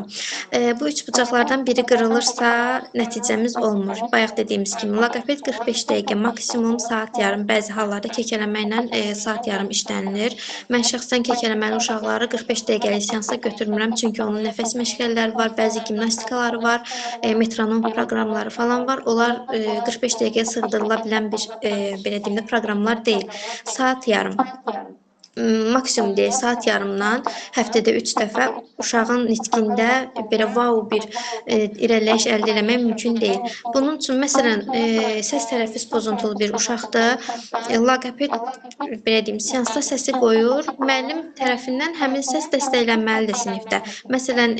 Bu üçbucaqlardan biri qırılırsa, nəticəmiz olmur. Bayaq dediyimiz kimi, loqoped 45 dəqiqə, maksimum saat yarım, bəzi hallarda kəkələməklə saat yarım işlənilir. Mən şəxsən kəkələməli uşaqları 45 dəqiqəlik seansa götürmürəm, çünki onun nəfəs məşğələləri var, bəzi gimnastikaları var, metronom proqramları falan var. Onlar 45 dəqiqəyə sığdırıla bilən bir, belə deyim də, proqramlar deyil. Saat yarım. Maksimum deyil, saat yarımdan həftədə 3 dəfə uşağın nitqində belə vau bir irəliləyiş əldə eləmək mümkün deyil. Bunun üçün, məsələn, səs tələffüz pozuntulu bir uşaqdır, loqoped, belə deyim, seansda səsi qoyur, müəllim tərəfindən həmin səs dəstəklənməlidir sinifdə. Məsələn,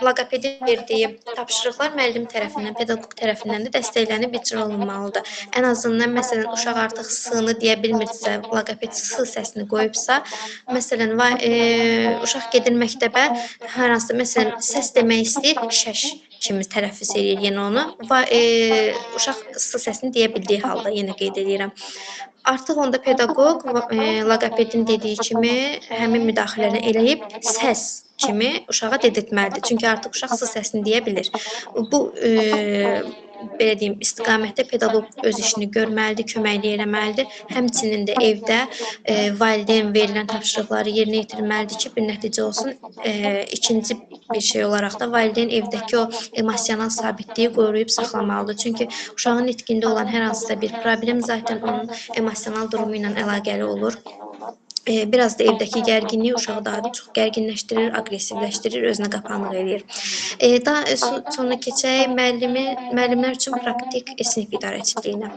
loqopedin verdiyi tapşırıqlar müəllim tərəfindən, pedaqoq tərəfindən də dəstəklənib icra olunmalıdır. Ən azından, məsələn, uşaq artıq s-ını deyə bilmirsə, loqoped s səsini qoyubsa, məsələn, uşaq gedir məktəbə, hər hansısa, məsələn, səs demək istəyir, şəş kimi tələffüz eləyir yenə onu. Uşaq s səsini deyə bildiyi halda, yenə qeyd edirəm. Artıq onda pedaqoq loqopedin dediyi kimi həmin müdaxiləni eləyib səs kimi uşağa dedirtməlidir. Çünki artıq uşaq s səsini deyə bilir. Bu, belə deyim, istiqamətdə pedaqoq öz işini görməlidir, köməklik eləməlidir. Həmçinin də evdə valideyn verilən tapşırıqları yerinə yetirməlidir ki, bir nəticə olsun. İkinci bir şey olaraq da valideyn evdəki o emosional sabitliyi qoruyub saxlamalıdır. Çünki uşağın nitqində olan hər hansısa bir problem zaten onun emosional durumu ilə əlaqəli olur. Biraz da evdəki gərginlik uşağı daha çox gərginləşdirir, aqressivləşdirir, özünə qapanıq eləyir. Daha sonra keçək müəllimlər üçün praktik sinif idarəçiliyinə.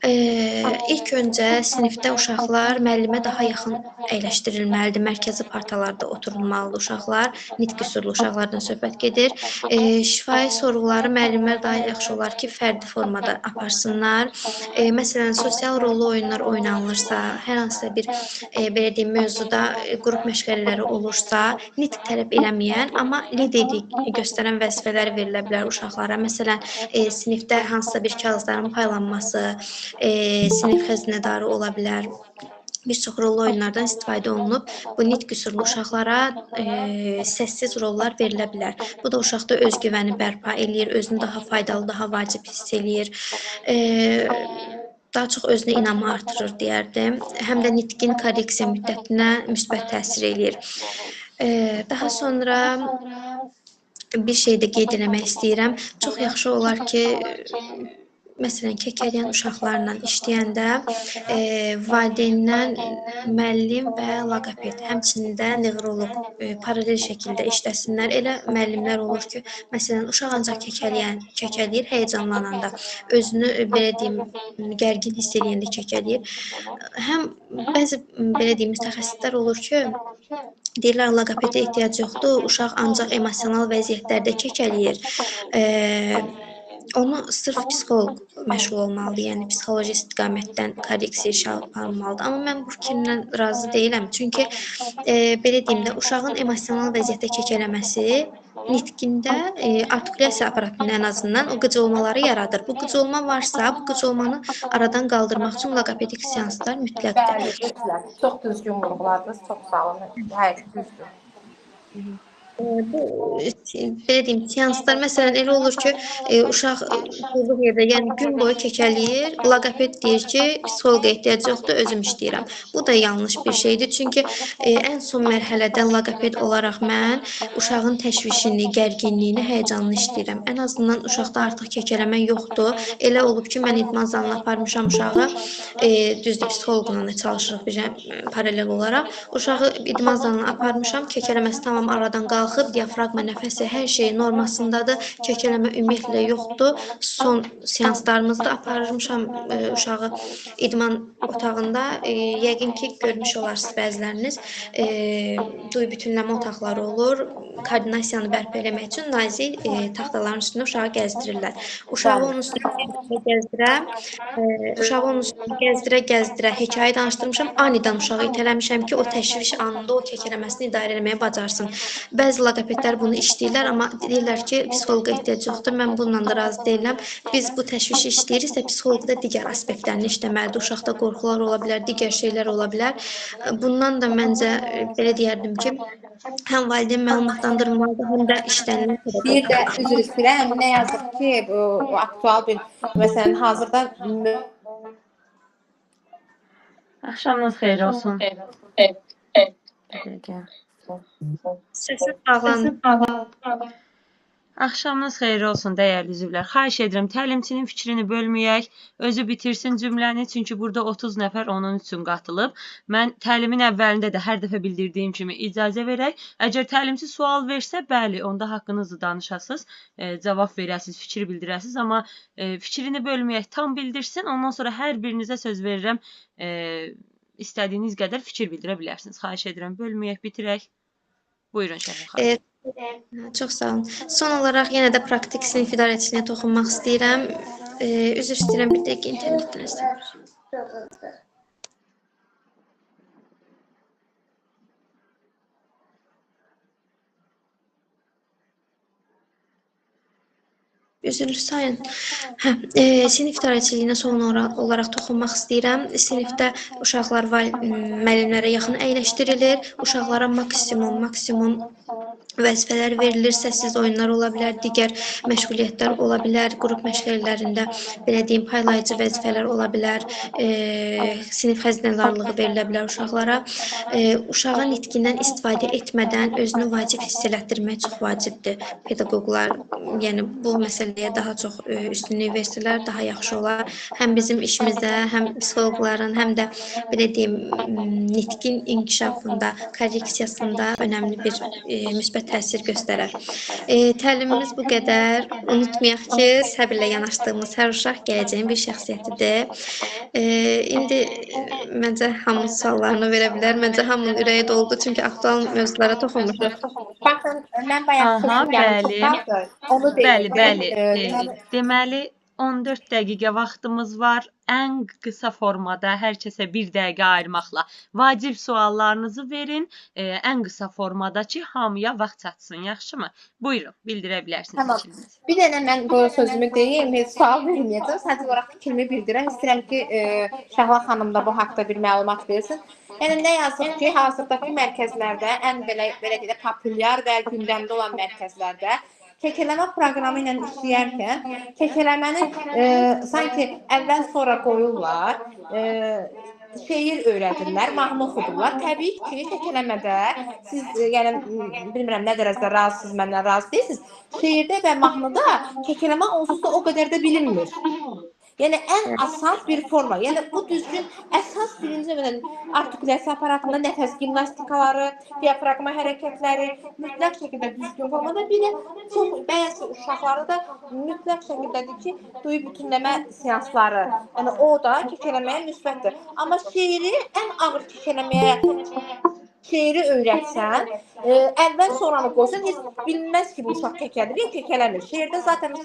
İlk öncə sinifdə uşaqlar müəllimə daha yaxın əyləşdirilməlidir, mərkəzi partalarda oturulmalıdır uşaqlar, nitq qüsurlu uşaqlardan söhbət gedir. Şifahi sorğuları müəllimlər daha yaxşı olar ki, fərdi formada aparsınlar. Məsələn, sosial rollu oyunlar oynanılırsa, hər hansısa bir belə deyim, mövzuda qrup məşğələləri olursa, nitq tələb eləməyən, amma liderlik göstərən vəzifələr verilə bilər uşaqlara. Məsələn, sinifdə hansısa bir kağızların paylanması, sinif xəzinədarı ola bilər. Bir çox rollu oyunlardan istifadə olunub, bu nitq qüsurlu uşaqlara səssiz rollar verilə bilər. Bu da uşaqda özgüvəni bərpa eləyir, özünü daha faydalı, daha vacib hiss eləyir. Daha çox özünə inamı artırır deyərdim. Həm də nitqin korreksiya müddətinə müsbət təsir eləyir. Daha sonra bir şey də qeyd eləmək istəyirəm. Çox yaxşı olar ki, məsələn, kəkələyən uşaqlarla işləyəndə valideynlə müəllim və loqoped, həmçinin də nevroloq paralel şəkildə işləsinlər. Elə müəllimlər olur ki, məsələn, uşaq ancaq kəkələyir həyəcanlananda, özünü, belə deyim, gərgin hiss eləyəndə kəkələyir. Həm bəzi, belə deyim, mütəxəssislər olur ki, deyirlər, loqopedə ehtiyac yoxdur, uşaq ancaq emosional vəziyyətlərdə kəkələyir. Onu sırf psixoloq məşğul olmalıdır, yəni psixoloji istiqamətdən korreksiya işə aparılmalıdır. Amma mən bu fikirlə razı deyiləm. Çünki, belə deyim də, uşağın emosional vəziyyətdə kəkələməsi nitqində artikulyasiya aparatında ən azından o qıcılmaları yaradır. Bu qıcılma varsa, bu qıcılmanı aradan qaldırmaq üçün loqopedik seanslar mütləqdir. Bəli, mütləq. Çox düzgün vurğuladınız, çox sağ olun. Həqiqi düzdür. Bu, belə deyim, seanslar, məsələn, elə olur ki, uşaq durduğu yerdə, yəni gün boyu kəkələyir, loqoped deyir ki, psixoloqa ehtiyac yoxdur, özüm işləyirəm. Bu da yanlış bir şeydir, çünki ən son mərhələdə loqoped olaraq mən uşağın təşvişini, gərginliyini, həyəcanını işləyirəm. Ən azından uşaqda artıq kəkələmə yoxdur. Elə olub ki, mən idman zalına aparmışam uşağı, düzdür, psixoloqla da çalışırıq bir paralel olaraq. Uşağı idman zalına aparmışam, kəkələməsi tamam aradan qalxıb, diafraqma, nəfəsi, hər şey normasındadır, kəkələmə ümumiyyətlə yoxdur. Son seanslarımızda aparmışam uşağı idman otağında. Yəqin ki, görmüş olarsınız bəziləriniz. Duyu bütünləmə otaqları olur. Koordinasiyanı bərpa eləmək üçün nazik taxtaların üstündə uşağı gəzdirirlər. Uşağı onun üstündə gəzdirə gəzdirə, uşağı onun üstündə gəzdirə gəzdirə hekayə danışdırmışam. Anidən uşağı itələmişəm ki, o təşviş anında o kəkələməsini idarə eləməyi bacarsın. Bəzi loqopedlər bunu işləyirlər, amma deyirlər ki, psixoloqa ehtiyac yoxdur. Mən bununla da razı deyiləm. Biz bu təşvişi işləyiriksə, psixoloq da digər aspektlərini işləməlidir. Uşaqda qorxular ola bilər, digər şeylər ola bilər. Bundan da məncə belə deyərdim ki, həm valideyn məlumatlandırılmalıdır, həm də işlənilən Bir pedaqoq. də üzr istəyirəm, nə yazıq ki, bu aktual bir məsələn hazırda Axşamınız xeyir olsun. Bir dəqiqə. Səsin bağlandı. Axşamınız xeyir olsun dəyərli üzvlər. Xahiş edirəm təlimçinin fikrini bölməyək. Özü bitirsin cümləni, çünki burada 30 nəfər onun üçün qatılıb. Mən təlimin əvvəlində də hər dəfə bildirdiyim kimi icazə verək. Əgər təlimçi sual versə, bəli, onda haqqınızı danışasınız, cavab verəsiniz, fikir bildirəsiniz, amma fikrini bölməyək, tam bildirsin. Ondan sonra hər birinizə söz verirəm. İstədiyiniz qədər fikir bildirə bilərsiniz. Xahiş edirəm, bölməyək, bitirək. Buyurun Şəhla xanım. Çox sağ olun. Son olaraq yenə də praktik sinif idarəçiliyinə toxunmaq istəyirəm. Üzr istəyirəm, bir dəqiqə internetdən istəyirəm. Üzrlü sayın. Hə, sinif idarəçiliyinə son olaraq toxunmaq istəyirəm. Sinifdə uşaqlar müəllimlərə yaxın əyləşdirilir. Uşaqlara maksimum vəzifələr verilir, səssiz oyunlar ola bilər, digər məşğuliyyətlər ola bilər, qrup məşğələlərində belə deyim, paylayıcı vəzifələr ola bilər, sinif xəzinədarlığı verilə bilər uşaqlara. Uşağın nitqindən istifadə etmədən özünü vacib hiss elətdirmək çox vacibdir. Pedaqoqlar, yəni bu məsələyə daha çox üstünlük versələr daha yaxşı olar. Həm bizim işimizdə, həm psixoloqların, həm də belə deyim, nitqin inkişafında, korreksiyasında önəmli bir müsbət təsir göstərər. Təlimimiz bu qədər. Unutmayaq ki, səbirlə yanaşdığımız hər uşaq gələcəyin bir şəxsiyyətidir. İndi məncə hamı suallarını verə bilər. Məncə hamının ürəyi doldu, çünki aktual mövzulara toxunmuşuq. Baxın, mən bayaq sözüm bəli. qaldı. Onu Bəli, deyim. bəli. Deməli 14 dəqiqə vaxtımız var. Ən qısa formada hər kəsə bir dəqiqə ayırmaqla vacib suallarınızı verin. Ən qısa formada ki, hamıya vaxt çatsın, yaxşımı? Buyurun, bildirə bilərsiniz Tamam. fikrinizi. Bir dənə mən bu sözümü deyim, heç sual verməyəcəm. Sadəcə olaraq fikrimi bildirəm. İstəyirəm ki, Şəhla xanım da bu haqda bir məlumat versin. Yəni nə yazıq ki, hazırdakı mərkəzlərdə ən belə deyək də populyar və gündəmdə olan mərkəzlərdə kəkələmə proqramı ilə işləyərkən kəkələməni sanki əvvəl sonra qoyurlar, şeir öyrədirlər, mahnı oxudurlar. Təbii ki, kəkələmədə siz yəni bilmirəm nə dərəcədə razısınız, məndən razı deyilsiniz. Şeirdə və mahnıda kəkələmə onsuz da o qədər də bilinmir. Yəni ən asan bir forma. Yəni bu düzgün əsas birinci növbədə artikulyasiya aparatında nəfəs gimnastikaları, diafraqma hərəkətləri mütləq şəkildə düzgün formada. Bir də çox bəzi uşaqlarda da mütləq şəkildədir ki, duyu bütünləmə seansları. Yəni o da kəkələməyə müsbətdir. Amma şeiri ən ağır kəkələməyə şeiri öyrətsən, əvvəl sonranı qoysan, heç bilinməz ki, bu uşaq kəkəlir, ya kəkələmir. Şeirdə zaten